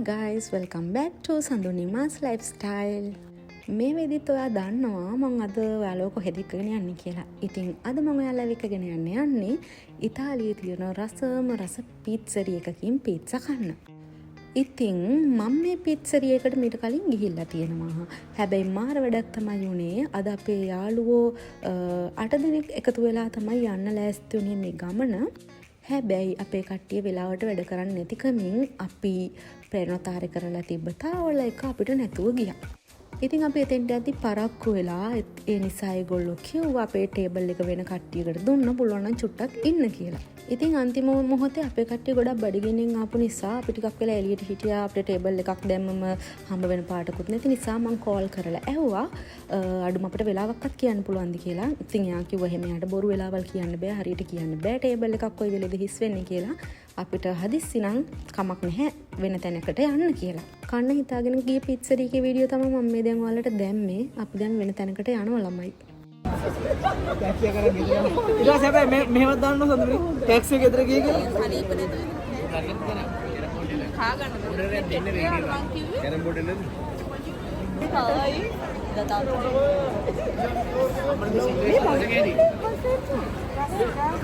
Guys, welcome back to Sandunima's Lifestyle. මේ වෙදිත් ඔයා දන්නවා මං අද ඔයාලව කොහෙද එක්කගෙන යන්නේ කියලා. ඉතින් අද මං ඔයාලව එක්කගෙන යන්න යන්නේ ඉතාලියේ තියෙන රසම රස පිට්සරි එකකින් පීට්සා කන්න. ඉතින් මං මේ පිට්සරි එකට මීට කලින් ගිහිල්ලා තියෙනවා. හැබැයි මාර වැඩක් තමයි වුණේ. අද අපේ යාළුවෝ අට දෙනෙක් එකතු වෙලා තමයි යන්න ලෑස්ති වුණේ මේ ගමන. හැබැයි අපේ කට්ටිය වෙලාවට වැඩ කරන්නේ නැතිකමින් අපි ප්‍රෙනොතාරේ කරලා තිබ්බ තාවල එක අපිට නැතුව ගියා. ඉතින් අපි එතෙන්ට යද්දි පරක්කු වෙලා. ඒ නිසා ඒගොල්ලෝ කිව්වා අපේ ටේබල් එක වෙන කට්ටියකට දුන්න පුළුවන් නම් චුට්ටක් ඉන්න කියලා. ඉතින් අන්තිම මොහොතේ අපේ කට්ටිය ගොඩක් බඩගින්නෙන් ආපු නිසා අපි ටිකක් වෙලා එළියට හිටියා. අපිට ටේබල් එකක් දැම්මම හම්බ වෙන පාටකුත් නැති නිසා මං කෝල් කරලා ඇහුවා අඩුම අපිට වෙලාවක්වත් කියන්න පුළුවන්ද කියලා. ඉතින් එයා කිව්වා එහෙම එයාට බොරු වෙලාවල් කියන්න බෑ, හරියට කියන්න බෑ ටේබල් එකක් කොයි වෙලේද හිස් වෙන්නේ කියලා. අපිට හදිස්සි නම් කමක් නැහැ වෙන තැනකට යන්න කියලා. කන්න හිතාගෙන ගිය පිට්සරි එකේ වීඩියෝ තමයි මම මේ දැන් ඔයාලට දැම්මේ. අපි දැන් වෙන තැනකට යනවා ළමයි. ටැක්සි එක අරන් ගෙදර යනවා. ඊට පස්සේ හැබැයි මේ මෙහෙමත් දාන්න ඕන සඳුනි. ටැක්සි එක ගෙදර ගියේ කියලා. කා ගන්න බැහැ. මං කිව්වේ කැරම් බෝඩ් නැද්ද? හායි.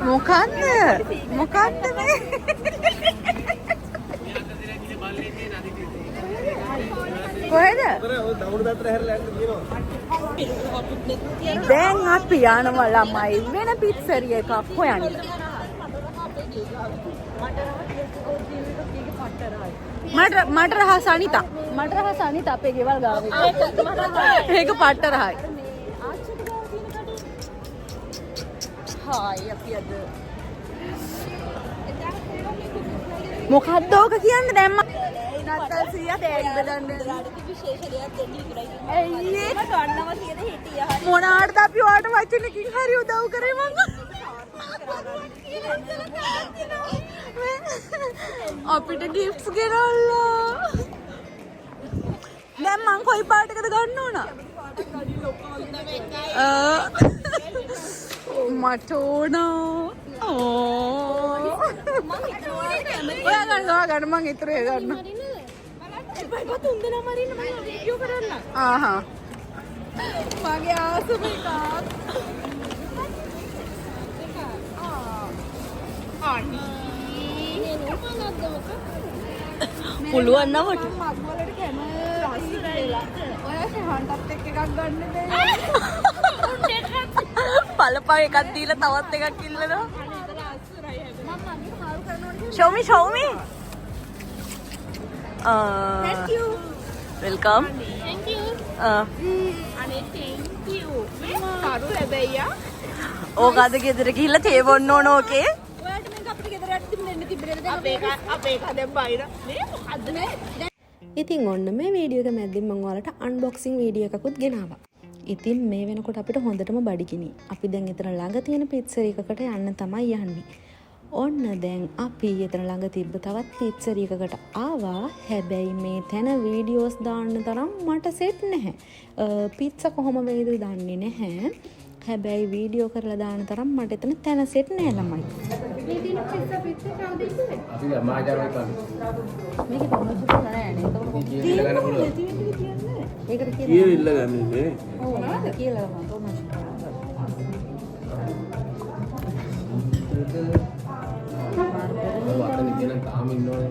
මොකන්ද මොකන්ද මේ? කොහෙද? ඔය දකුණු පැත්තට හැරලා යන්න කියනවා. දැන් අපි යනවා ළමයි වෙන පිට්සරි එකක් හොයන්න. මට රහස අනිතා. මට රහස අනිතා අපේ ගෙවල් ගාව එක. ඒක පට්ට රහයි. හායි, අපි අද මොකද්ද ඕක කියන්න දැන් මම නැත්තම් සීයා තෑගි බෙදන්න. විශේෂ දෙයක් දෙන්න විතරයි. ඇයි ඒ? ගන්නවා කියලා හිටියා. මොනාටද අපි ඔයාට වචනකින් හරි උදව් කරේ මං? අපිට ගිෆ්ට්ස් ගෙනල්ලා. දැන් මං කොයි පාටකද ගන්න ඕන? මට ඕන. ඕ. ඔයා ගන්න, ඔයා ගන්න, මං ඉතුරු එක ගන්න. එපා, තුන් දෙනා මරින්න මම වීඩියෝ කරන්න. ආහා. මගේ ආසම එකක්. අනේ නෝමනක්ද මොකක්ද? පුළුවන් නම් මට. මග් වලට කැමති කියලා. ඔයා ශහන්ටත් එක්ක එකක් ගන්න බෑ. පළපන් එකක් දීලා තවත් එකක් ඉල්ලනවා. Show me, show me. Thank you. Welcome. Thank you. අනේ thank you. මේ කරු හැබැයි ආ. ඕක අද ගෙදර ගිහිල්ලා තේ බොන්න ඕන ඕකේ. ඔයාලට මේක අපිට ගෙදර යන්න දෙන්න තිබ්බේ නේද? අපේ එක දැන් බයින. මේ මොකද්ද මේ? ඉතින් ඔන්න මේ වීඩියෝ එක මැද්දින් මං ඔයාලට අන්බොක්සිං වීඩියෝ එකකුත් ගෙනාවා. ඉතින් මේ වෙනකොට අපිට හොඳටම බඩගිනි. අපි දැන් එතන ළඟ තියෙන පිට්සරි එකකට යන්න තමයි යන්නේ. ඔන්න දැන් අපි එතන ළඟ තිබ්බ තවත් පිට්සරි එකකට ආවා. හැබැයි මේ තැන වීඩියෝස් දාන්න තරම් මට සෙට් නැහැ. පිට්සා කොහොම වෙයිද දන්නේ නැහැ. හැබැයි වීඩියෝ කරලා දාන තරම් මට එතන තැන සෙට් නෑ ළමයි. අපි අමාජාරයි කන්නේ. මේකේ පොමොචි නෑ නේ. කියලා ගන්න පුළුවන්. ඒකට කියලා කියලා ඉල්ල ගන්න නේ. ඔව් කියලා පොමොචි. ඔව්, අතන ඉතින් තාම ඉන්නවනේ.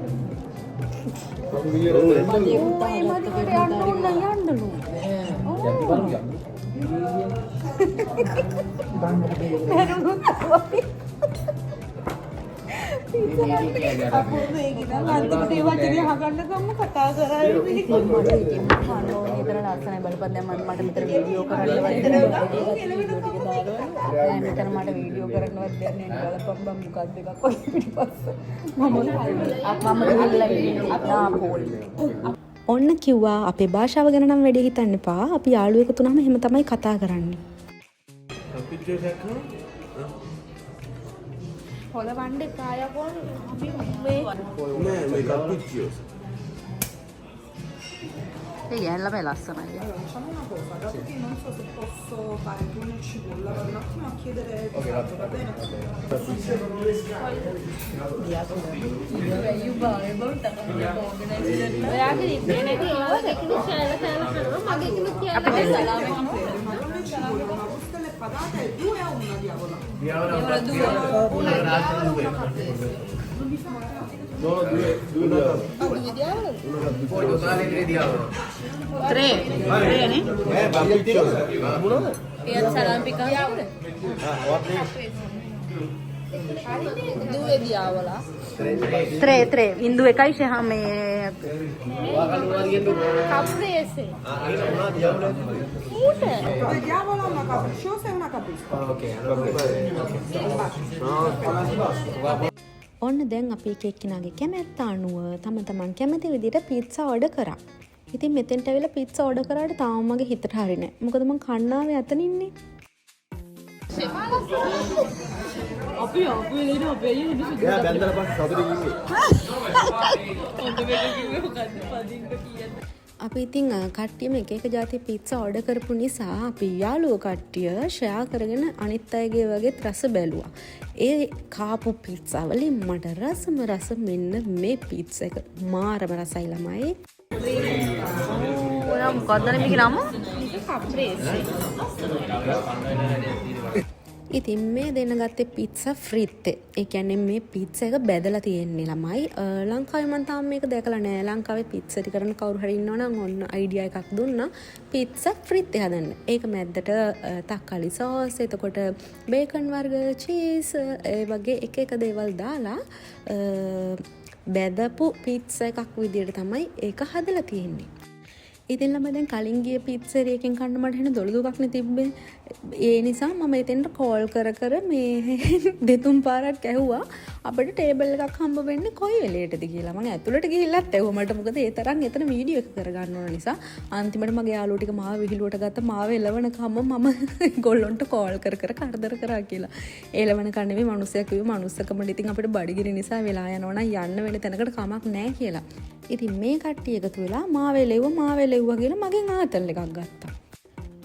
ඔව්, ඒ මදිවට යන්න ඕන නම් යන්නලු. යටි බලමු යන්න. අන්තිමට ඒ වචනේ අහගන්නකම්ම කතා කරා. ඉතින් මට ඉතින් කන්න ඕනේ එතන ලස්සනයි බලපන්. දැන් මම මට මෙතන වීඩියෝ කරන්නවත් නෑ. මෙතන මට වීඩියෝ කරන්නවත් දෙන්නේ නෑ. බලපන් බං, මොකක්ද එකක් වගේ පිටිපස්ස. මම මම ගිහිල්ලා ඉන්නේ නාපෝලි. ඔන්න කිව්වා අපේ භාෂාව ගැන නම් වැඩි හිතන්න එපා. අපි යාළුවෝ එකතු වුණාම එහෙම තමයි කතා කරන්නේ. පොළවන්න එපා යකෝ. අපි මේ නෑ, මේ කප්පිච්චියෝස්. ඒ ගෑනු ළමයි ලස්සනයි. Facciamo una cosa, dato che non so se posso fare tonno e cipolla, vado un attimo a chiedere il fatto, va bene? ඔයාගේ තිබ්බේ නැති ඒවා දෙකම කෑල්ල කෑල්ල කනවා මගේ එකම කෑල්ල කෑල්ල. Una tonno e cipolla, una costella e patate, due o una diavola? No, no, due, due diavolo. Poi totale tre diavolo. Three three නේ. Eh, ma picciosa. පියත් සලාම් පිකාන්ත. ත්‍රේ ත්‍රේ ඉන්දු එකයි ෂහා මේ කප්‍රේසේ. Due diavola, una capricciosa e una capisco. Ok, allora ඔන්න දැන් අපි එක එක්කෙනාගේ කැමැත්ත අනුව තම තමන් කැමති විදිහට පීට්සා ඕඩර් කරා. ඉතින් මෙතෙන්ට ඇවිල්ලා පීට්සා ඕඩර් කරාට තාම මගේ හිතට හරි නෑ. මොකද මං කන්න ආවේ අතනින්නේ. අපි අපි දෙන අපේ අයියා හොඳ සුදු එයා බැලඳලා පස්සේ සතුටින් ඉන්නේ. හොඳ වෙන කිව්වේ මොකද්ද පදින්න කියන්න. අපි ඉතින් කට්ටියම එක එක ජාති පීට්සා ඕඩර් කරපු නිසා අපි යාළුවෝ කට්ටිය ෂෙයා කරගෙන අනිත් අයගේ වගේත් රස බැලුවා. ඒ කාපු පීට්සා වලින් මට රසම රස මෙන්න මේ පීට්සා එක. මාරම රසයි ළමයි. ඔයා මොකද්ද මේකේ නම? කප්‍රේසේ. ඉතින් මේ දෙන්න ගත්තේ පිට්සා ෆ්‍රිත්තේ. ඒ කියන්නේ මේ පිට්සා එක බැදලා තියෙන්නේ ළමයි. ලංකාවේ මං තාම මේක දැකලා නෑ. ලංකාවේ පිට්සා ටි කරන කවුරු හරි ඉන්නවා නම් ඔන්න අයිඩියා එකක් දුන්නා. පිට්සා ෆ්‍රිත්තේ හදන්න. ඒක මැද්දට තක්කාලි සෝස්, එතකොට බේකන් වර්ග, චීස්, ඒ වගේ එක එක දේවල් දාලා බැදපු පිට්සා එකක් විදියට තමයි ඒක හදලා තියෙන්නේ. ඉතින් ළමයි දැන් කලින් ගිය පිට්සෙරිය එකෙන් කන්න මට එන දොළ දුකක් නේ තිබ්බේ. ඒ නිසා මම එතෙන්ට කෝල් කර කර මේ දෙතුන් පාරක් ඇහුවා අපිට ටේබල් එකක් හම්බ වෙන්නේ කොයි වෙලේටද කියලා. මං ඇතුළට ගිහිල්ලත් ඇහුවා මට මොකද ඒ තරම් එතන වීඩියෝ එක කරගන්න ඕන නිසා. අන්තිමට මගේ යාළුවෝ ටික මාව විහිළුවට ගත්ත. මාව එලවනකම්ම මම ගොල්ලොන්ට කෝල් කර කර කරදර කරා කියලා. එලවනකන් නෙමෙයි මනුස්සයා කිව්වේ මනුස්සකමට ඉතින් අපිට බඩගිනි නිසා වෙලා යනවා නම් යන්න වෙන තැනකට කමක් නෑ කියලා. ඉතින් මේ කට්ටිය එකතු වෙලා මාව එලෙව්වා මාව එලෙව්වා කියලා මගෙන් ආතල් එකක් ගත්තා.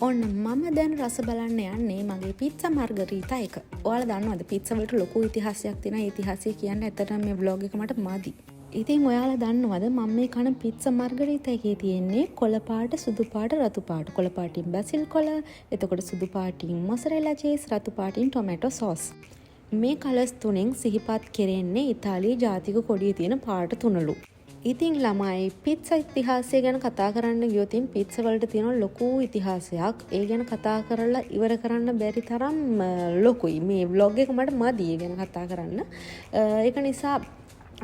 ඔන්න මම දැන් රස බලන්න යන්නේ මගේ පිට්සා මාර්ගරීතා එක. ඔයාලා දන්නවද පිට්සා වලට ලොකු ඉතිහාසයක් තියෙනවා. ඒ ඉතිහාසය කියන්න ඇත්තටම මේ ව්ලොග් එක මට මදි. ඉතින් ඔයාලා දන්නවද මම මේ කන පිට්සා මාර්ගරීතා එකේ තියෙන්නේ කොළ පාට, සුදු පාට, රතු පාට. කොළ පාටින් බැසිල් කොළ, එතකොට සුදු පාටින් මොසරෙලා චීස්, රතු පාටින් ටොමැටෝ සෝස්. මේ කලර්ස් තුනෙන් සිහිපත් කෙරෙන්නේ ඉතාලියේ ජාතික කොඩියේ තියෙන පාට තුනලු. ඉතින් ළමයි පිට්සා ඉතිහාසය ගැන කතා කරන්න ගියොත් ඉතින් පිට්සා වලට තියෙන ලොකු ඉතිහාසයක්. ඒ ගැන කතා කරලා ඉවර කරන්න බැරි තරම් ලොකුයි. මේ ව්ලොග් එක මට මදි ඒ ගැන කතා කරන්න. ඒක නිසා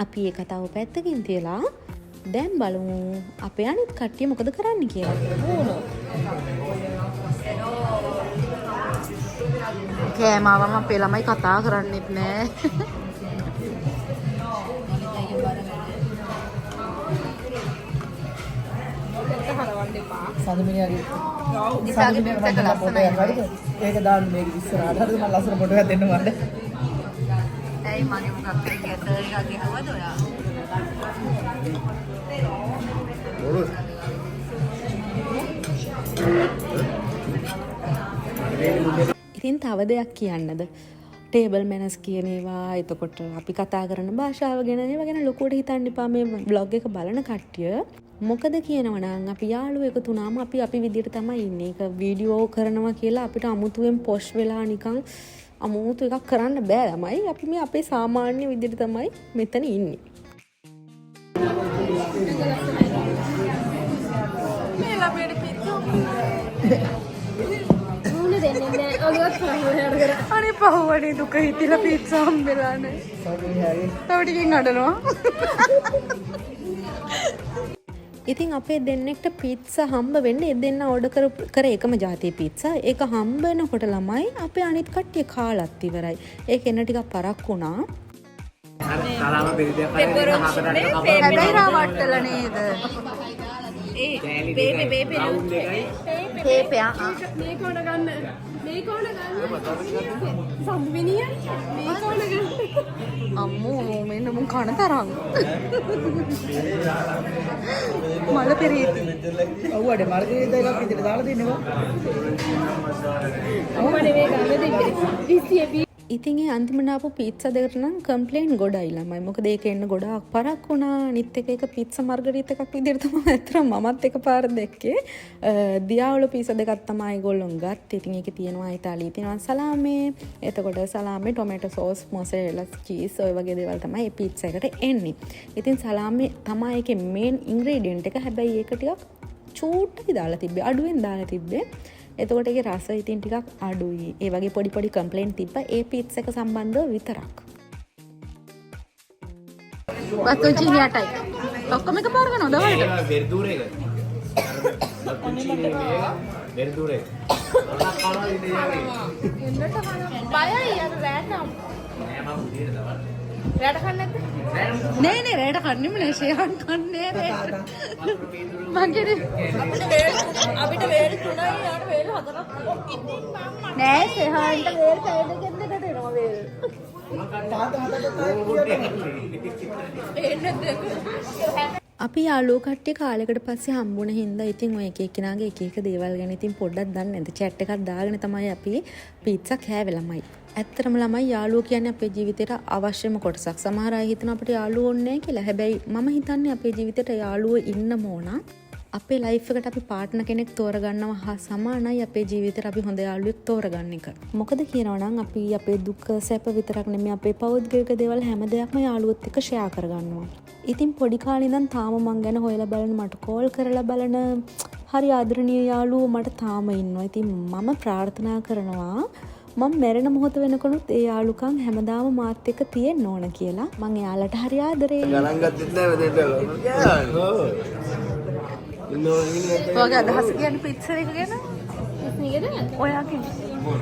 අපි ඒ කතාව පැත්තකින් තියලා දැන් බලමු අපේ අනිත් කට්ටිය මොකද කරන්න කියලා. කෑම ආවම අපේ ළමයි කතා කරන්නෙත් නෑ. සඳමිනියාගේ ඉසාගේ පිට්සා එක ලස්සනයි. ඒක දාන්න මේක ඉස්සරහට. හරිද මම ලස්සන ෆොටෝ එකක් දෙන්න මට. ඇයි මගේ මොකක් හරි කැත එකක් ගැහුවද ඔයා? ඉතින් තව දෙයක් කියන්නද? ටේබල් මැනර්ස් කියන ඒවා, එතකොට අපි කතා කරන භාෂාව ගැන ඒවා ගැන ලොකුවට හිතන්න එපා මේ බ්ලොග් එක බලන කට්ටිය. මොකද කියනවා නම් අපි යාළුවෝ එකතු වුණාම අපි අපි විදියට තමයි ඉන්නේ. ඒක වීඩියෝ කරනවා කියලා අපිට අමුතුවෙන් පොෂ් වෙලා නිකන් අමුතු එකක් කරන්න බෑ ළමයි. අපි මේ අපේ සාමාන්‍ය විදියට තමයි මෙතන ඉන්නේ. මේ ළමයට පිස්සු. මූණ දෙන්නේ නෑ. ඔළුවත් පහුවට කර. අනේ පහුවනේ දුක හිතිලා පිස්සා හම්බෙලා නෑ. සඳමිනියාගේ තව ටිකකින් අඬනවා. ඉතින් අපේ දෙන්නෙක්ට පිට්සා හම්බ වෙන්නේ ඒ දෙන්නා ඕඩර් කර එකම ජාතියේ පිට්සා. ඒක හම්බ වෙනකොට ළමයි අපේ අනිත් කට්ටිය කාලත් ඉවරයි. ඒක එන්න ටිකක් පරක්කු වුණා. හැබැයි රවට්ටල නේද? ඒ බේබේ බේබේ පේපේ ආ. මේක උඩ ගන්න. මේක ඕන ගන්න. සම්මිනිය මේක ඕන ගන්න. අම්මෝ මෙන්න මුන් කන තරම්. මල පෙරේති. ඔව් අඩේ මර්ගරීතා එකක් විතර දාලා දෙන්නේ බං. අම්මා නෙමෙයි ගන්න දෙන්නේ. 20 ඉතින් ඒ අන්තිමට ආපු පීට්සා දෙකට නම් කම්ප්ලේන් ගොඩයි ළමයි. මොකද ඒක එන්න ගොඩාක් පරක් වුණා. අනිත් එක ඒක පීට්සා මාර්ගරීතා එකක් විදිහට තමයි ඇත්තටම මමත් එකපාර දැක්කේ. දියාවල පීට්සා දෙකක් තමයි ඒගොල්ලොන් ගත්තේ. ඉතින් ඒකේ තියෙනවා ඉතාලියේ තියෙනවා සලාමේ. එතකොට සලාමේ ටොමැටෝ සෝස්, මොසරෙලා චීස් ඔය වගේ දේවල් තමයි මේ පීට්සා එකට එන්නේ. ඉතින් සලාමේ තමයි ඒකේ මේන් ඉන්ග්‍රීඩියන්ට් එක. හැබැයි ඒක ටිකක් චූට්ටයි දාලා තිබ්බේ. අඩුවෙන් දාලා තිබ්බේ. එතකොට ඒකේ රස ඉතින් ටිකක් අඩුයි. ඒ වගේ පොඩි පොඩි කම්ප්ලේන්ට් තිබ්බා ඒ පීට්සා එක සම්බන්ධව විතරක්. බතුචිනි 8යි. ඔක්කොම එකපාර ගන්නවද දවල්ට? වෙරදූර එක. බතුචිනි මේක වෙරදූර එක. බයයි අර රෑට නම්. නෑ මම උදේට දවල්. රෑට කන්නේ නැද්ද? නෑ නෑ රෑට කන්නෙම නෑ ෂෙහාන් කන්නේ රෑට. මං කියන්නේ අපිට වේල් 3යි යාට වේල් 4ක්. ඉතින් මම නෑ ෂෙහාන්ට වේල් පැය දෙකෙන් දෙකට එනවා වේල්. අපි යාළුවෝ කට්ටිය කාලෙකට පස්සේ හම්බුන හින්දා ඉතින් ඔය එක එක්කෙනාගේ එක එක දේවල් ගැන ඉතින් පොඩ්ඩක් දන්නේ නැද්ද චැට් එකක් දාගෙන තමයි අපි පීට්සා කෑවේ ළමයි. ඇත්තටම ළමයි යාළුවෝ කියන්නේ අපේ ජීවිතේට අවශ්‍යම කොටසක්. සමහර අය හිතනවා අපිට යාළුවෝ ඕනේ නැහැ කියලා. හැබැයි මම හිතන්නේ අපේ ජීවිතේට යාළුවෝ ඉන්නම ඕන. අපේ ලයිෆ් එකට අපි පාර්ට්නර් කෙනෙක් තෝරගන්නවා හා සමානයි අපේ ජීවිතේට අපි හොඳ යාළුවෙක් තෝරගන්න එක. මොකද කියනවා නම් අපි අපේ දුක සැප විතරක් නෙමෙයි අපේ පෞද්ගලික දේවල් හැම දෙයක්ම යාළුවොත් එක්ක ෂෙයා කරගන්නවා. ඉතින් පොඩි කාලේ ඉඳන් තාම මං ගැන හොයලා බලන මට කෝල් කරලා බලන හරි ආදරණීය යාළුවෝ මට තාම ඉන්නවා. ඉතින් මම ප්‍රාර්ථනා කරනවා මං මැරෙන මොහොත වෙනකනුත් ඒ යාළුකම් හැමදාම මාත් එක්ක තියෙන්න ඕන කියලා. මං එයාලට හරි ආදරේයි. ගණන් ගත්තෙත් නෑ මෙතෙන්ට. ඔව්. ඔයාගේ අදහස කියන්නේ පිට්සා එක ගැන? නේද? ඔයාගේ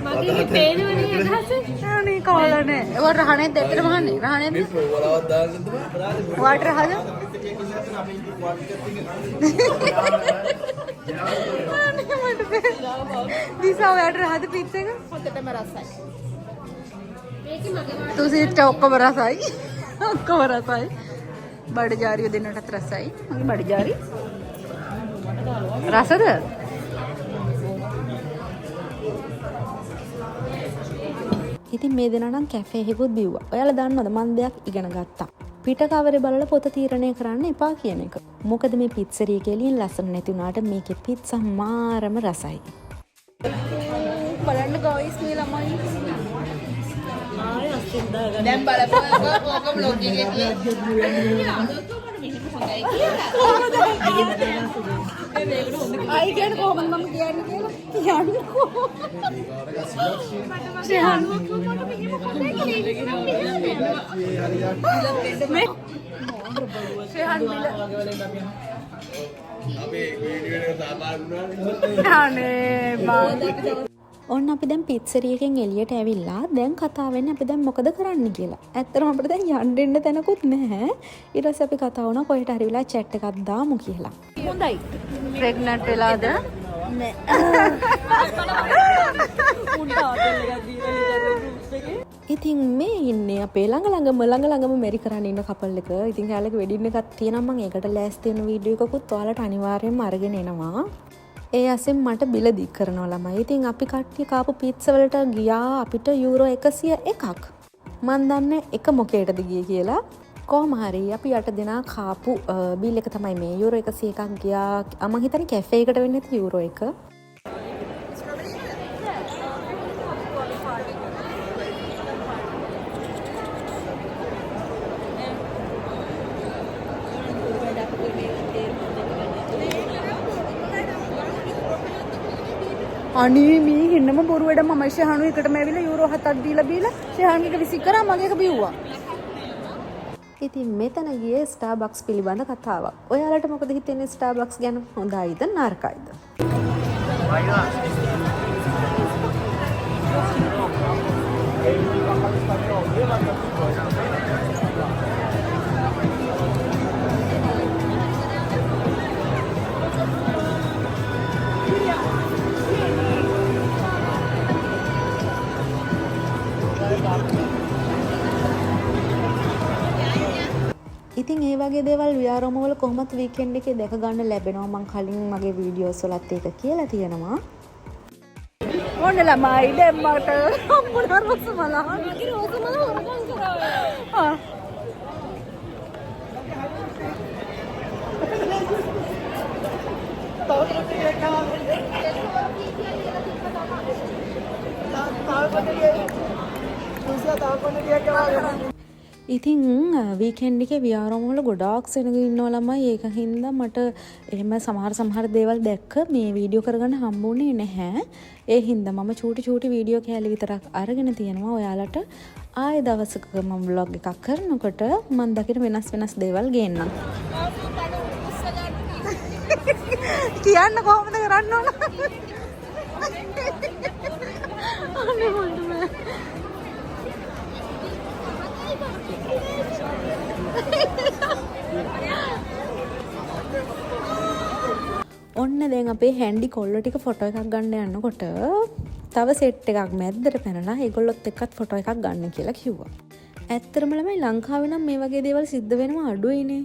මගේ පේනවනේ අදහස. අනේ කාලා නෑ. ඔයා රහ නැද්ද ඇත්තටම අහන්නේ? රහ නැද්ද? මේ පොවලවත් දාන්න තමයි. ඔයාට රහද? අනේ මට බෑ. දිසා ඔයාට රහද පිට්සා එක? හොඳටම රසයි. මේකේ මගේ තුසිට ඔක්කොම රසයි. ඔක්කොම රසයි. බඩජාරිය දෙන්නටත් රසයි. මගේ බඩජාරි. රසද? ඉතින් මේ දෙනා නම් කැෆේ එකකුත් බිව්වා. ඔයාලා දන්නවද මං දෙයක් ඉගෙන ගත්තා. පිට කවරේ බලලා පොත තීරණය කරන්න එපා කියන එක. මොකද මේ පිට්සරිය එක එළියෙන් ලස්සන නැති වුණාට මේකේ පිට්සා මාරම රසයි. බලන්න ගයිස් මේ ළමයි. දැන් බලපන් ඔක බ්ලොග් එකේ තියෙන. අයි කියන්නේ කොහොමද මම කියන්නේ කියලා? කියන්නේ කොහොමද? ෂෙහාන් මේ ෂෙහාන් බිල අපේ වීඩියෝ එක සහභාගී වුණානේ. අනේ බං. ඔන්න අපි දැන් පිට්සරිය එකෙන් එළියට ඇවිල්ලා දැන් කතා වෙන්නේ අපි දැන් මොකද කරන්න කියලා. ඇත්තටම අපිට දැන් යන්න එන්න තැනකුත් නැහැ. ඊට පස්සේ අපි කතා වුණා කොහෙට හරි වෙලා චැට් එකක් දාමු කියලා. හොඳයි. ප්‍රෙග්නන්ට් වෙලාද? නෑ. ඉතින් මේ ඉන්නේ අපේ ළඟ ළඟම ළඟ ළඟම මෙරි කරන්න ඉන්න කපල් එක. ඉතින් එයාලගේ වෙඩින් එකක් තියෙනවා. මං ඒකට ලෑස්ති වෙන වීඩියෝ එකකුත් ඔයාලට අනිවාර්යයෙන්ම අරගෙන එනවා. ඒ අසෙන් මට බිල දික් කරනවා ළමයි. ඉතින් අපි කට්ටිය කාපු පීට්සා වලට ගියා අපිට යූරෝ 101ක්. මං දන්නේ එක මොකේටද ගියේ කියලා. කොහොම හරි අපි යට දෙනා කාපු බිල් එක තමයි මේ යූරෝ 101ක් ගියා. මං හිතන්නේ කැෆේ එකට වෙන්නේ නැති යූරෝ එක. අනේ මේ හෙන්නම බොරු වැඩ. මම ෂෙහානු එකටම ඇවිල්ලා යූරෝ 7ක් දීලා බීලා ෂෙහාන්ගේ එක විසික් කරා මගේ එක බිව්වා. ඉතින් මෙතන ගියේ ස්ටාර්බක්ස් පිළිබඳ කතාවක්. ඔයාලට මොකද හිතෙන්නේ ස්ටාර්බක්ස් ගැන? හොඳයිද නරකයිද? ඉතින් ඒ වගේ දේවල් වියාරෝම වල කොහොමත් වීකෙන්ඩ් එකේ දැක ගන්න ලැබෙනවා. මං කලින් මගේ වීඩියෝස් වලත් ඒක කියලා තියෙනවා. ඔන්න ළමයි දැන් මට හම්බුණා රෝසමල. මගේ රෝසමල හොරකම් කරා ඔයා. ආ. ඉතින් වීකෙන්ඩ් එකේ වියාරෝම වල ගොඩාක් සෙනග ඉන්නවා ළමයි. ඒක හින්දා මට එහෙම සමහර සමහර දේවල් දැක්ක මේ වීඩියෝ කරගන්න හම්බුනේ නැහැ. ඒ හින්දා මම චූටි චූටි වීඩියෝ කෑලි විතරක් අරගෙන තියෙනවා. ඔයාලට ආයෙ දවසක මම ව්ලොග් එකක් කරනකොට මං දකින වෙනස් වෙනස් දේවල් ගේන්නම්. කියන්න කොහොමද කරන්න ඕන? අනේ මන්ට බෑ. ඔන්න දැන් අපේ හැන්ඩි කොල්ලෝ ටික ෆොටෝ එකක් ගන්න යනකොට තව සෙට් එකක් මැද්දට පැනලා ඒගොල්ලොත් එක්කත් ෆොටෝ එකක් ගන්න කියලා කිව්වා. ඇත්තටම ළමයි ලංකාවේ නම් මේ වගේ දේවල් සිද්ධ වෙනවා අඩුයිනේ.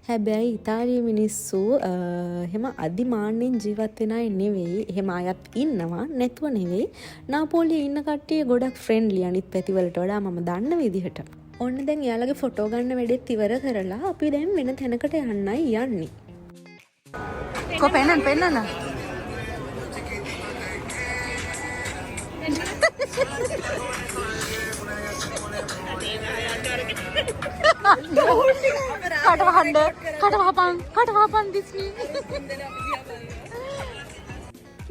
හැබැයි ඉතාලියේ මිනිස්සු එහෙම අධිමාන්‍යයෙන් ජීවත් වෙන අය නෙවෙයි. එහෙම අයත් ඉන්නවා නැතුව නෙවෙයි. නාපෝලියේ ඉන්න කට්ටිය ගොඩක් ෆ්‍රෙන්ඩ්ලි අනිත් පැතිවලට වඩා මම දන්න විදිහට. ඔන්න දැන් එයාලගේ ෆොටෝ ගන්න වැඩෙත් ඉවර කරලා අපි දැන් වෙන තැනකට යන්නයි යන්නේ. කො පෙන්නන්න පෙන්නන්න. කට වහන්න කට වහපන් කට වහපන් ඩිස්නි.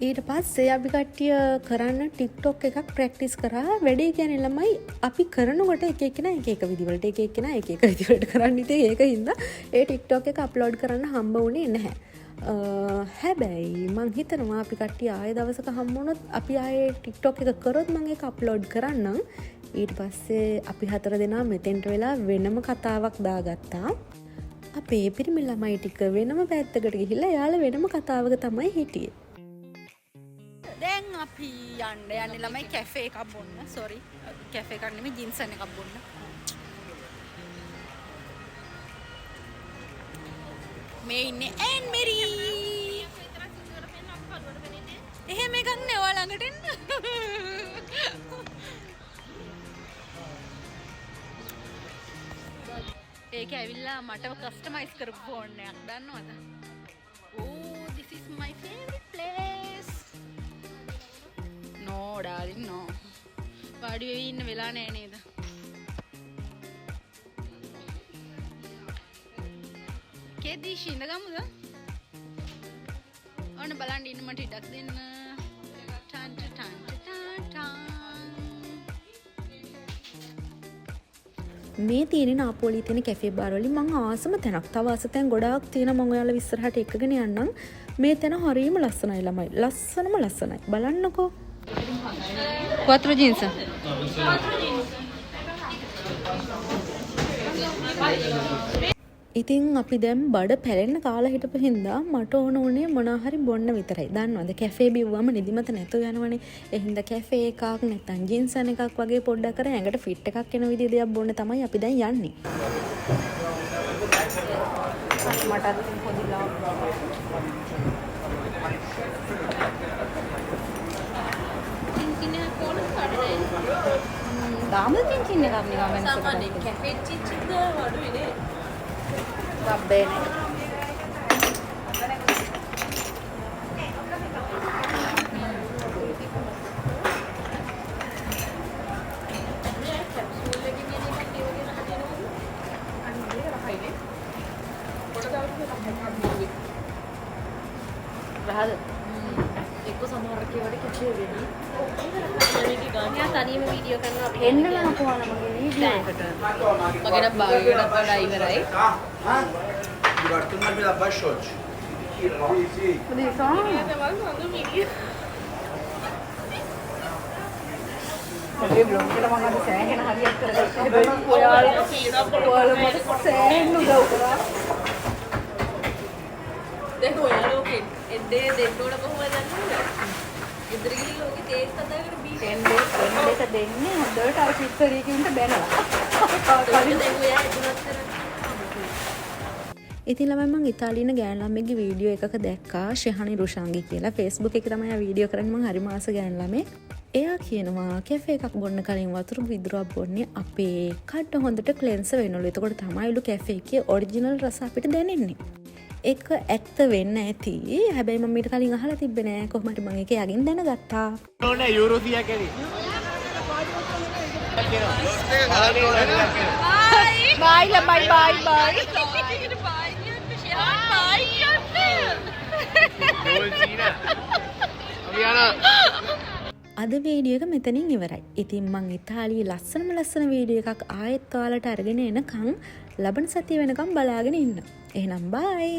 ඊට පස්සේ අපි කට්ටිය කරන්න TikTok එකක් ප්‍රැක්ටිස් කරා. වැඩේ කියන්නේ ළමයි අපි කරනකොට එක එක්කෙනා එක එක විදිවලට එක එක්කෙනා එක එක විදිවලට කරන්න. ඉතින් ඒක හින්දා ඒ TikTok එක අප්ලෝඩ් කරන්න හම්බ වුණේ නැහැ. හැබැයි මං හිතනවා අපි කට්ටිය ආයෙ දවසක හම්බ වුණොත් අපි ආයෙ TikTok එක කරොත් මං ඒක අප්ලෝඩ් කරන්නම්. ඊට පස්සේ අපි හතර දෙනා මෙතෙන්ට වෙලා වෙනම කතාවක් දාගත්තා. අපේ පිරිමි ළමයි ටික වෙනම පැත්තකට ගිහිල්ලා එයාලා වෙනම කතාවක තමයි හිටියේ. දැන් අපි යන්න යන්නේ ළමයි කැෆේ එකක් බොන්න. සෝරි, කැෆේ එකක් නෙමෙයි ජින්සන් එකක් බොන්න. මේ ඉන්නේ ඇන් මෙරි. එහෙම එකක් නෑ ඔයා ළඟට එන්න. ඒක ඇවිල්ලා මට කස්ටමයිස් කරපු ෆෝන් එකක් දන්නවද? Oh, this is my favorite place. No, darling, no. වාඩි වෙවි ඉන්න වෙලා නෑ නේද? කේදීෂි ඉඳගමුද? ඔන්න බලන්න ඉන්න මට ඉඩක් දෙන්න. Ton ton ton ton. මේ තියෙන නාපෝලි තියෙන කැෆේ බාර් වලින් මං ආසම තැනක්. තව ආස තැන් ගොඩාක් තියෙනවා. මං ඔයාලා ඉස්සරහට එක්කගෙන යන්නම්. මේ තැන හරියම ලස්සනයි ළමයි. ලස්සනම ලස්සනයි. බලන්නකෝ. Quattro jeans. ඉතින් අපි දැන් බඩ පැලෙන්න කාලා හිටපු හින්දා මට ඕන උනේ මොනා හරි බොන්න විතරයි. දන්නවද කැෆේ බිව්වම නිදිමත නැතුව යනවනේ. ඒ හින්දා කැෆේ එකක් නැත්නම් ජින්සන් එකක් වගේ පොඩ්ඩක් අර ඇඟට ෆිට් එකක් එන විදිය දෙයක් බොන්න තමයි අපි දැන් යන්නේ. මටත් පොඩි ලාභ. චින්චින් එකක් ඕනද කඩේ? දාමද චින්චින් එකක් නිකන් වෙනසකට? සාමාන්‍යයෙන් කැෆේ චින්චින් දාව අඩුයි නේ. Va bene. Capsule එකකින් එන එකක් ඒ වගේ රහ තියෙනවද? අන්න ඒක රහයි නේ. පොඩ දවසක රහ එකක් බිව්වේ. රහද? එක්ක සමහර කේවට කැෆේ වෙන්නේ. එයා තනියම වීඩියෝ කරනවා අපි එන්නලා කොහොමද මගේ වීඩියෝ එකට? මගේ නම් භාගයකටත් වඩා ඉවරයි. Guarda la bascioccia. Sì, sì. මගේ බ්ලොග් එකට මම අද සෑහෙන හරියක් කරගත්තා. හැබැයි ඔයාලා මට සෑහෙන උදව් කරා. දැන් ඔයාලා ඔකේ එද්දේ දෙන්න ඕන කොහොමද දන්නවද? ගෙදර ගිහින් ලෝකේ තේත් කතා කර බී. එන්නේ එන්න එක දෙන්නේ හොඳට අර පිස්සරිය කිව්න්ට බැනලා. කලින් දැන් ඔයා ඇතුළත් කරා. ඉතින් ළමයි, මං ඉතාලියේ ඉන්න ගෑනු ළමයෙක්ගේ වීඩියෝ එකක දැක්කා, ෂෙහානි රුෂාන්ගේ කියලා. Facebook එකේ තමයි ආ වීඩියෝ කරන්නේ. මං හරිම ආස ගෑනු ළමෙක්. එයා කියනවා කැෆේ එකක් බොන්න කලින් වතුර විදුරක් බොන්නේ අපේ කඩ හොඳට ක්ලෙන්ස් වෙනලු. එතකොට තමයිලු කැෆේ එකේ ඔරිජිනල් රස අපිට දැනෙන්නේ. ඒක ඇත්ත වෙන්න ඇති. හැබැයි මම ඊට කලින් අහලා තිබ්බේ නෑ. කොහොම හරි මං ඒක එයාගෙන් දැනගත්තා. ඕනේ යූරෝ 100ක් ඇති. බයි ළමයි, බයි බයි. බයි කියන්න ෂෙහාන්, බයි කියන්න. ඩෝල්චීනා. අපි යනවා. අද වීඩියෝ එක මෙතනින් ඉවරයි. ඉතින් මං ඉතාලියේ ලස්සනම ලස්සන වීඩියෝ එකක් ආයෙත් ඔයාලට අරගෙන එනකන් ලබන සතිය වෙනකන් බලාගෙන ඉන්න. එහෙනම් බයි.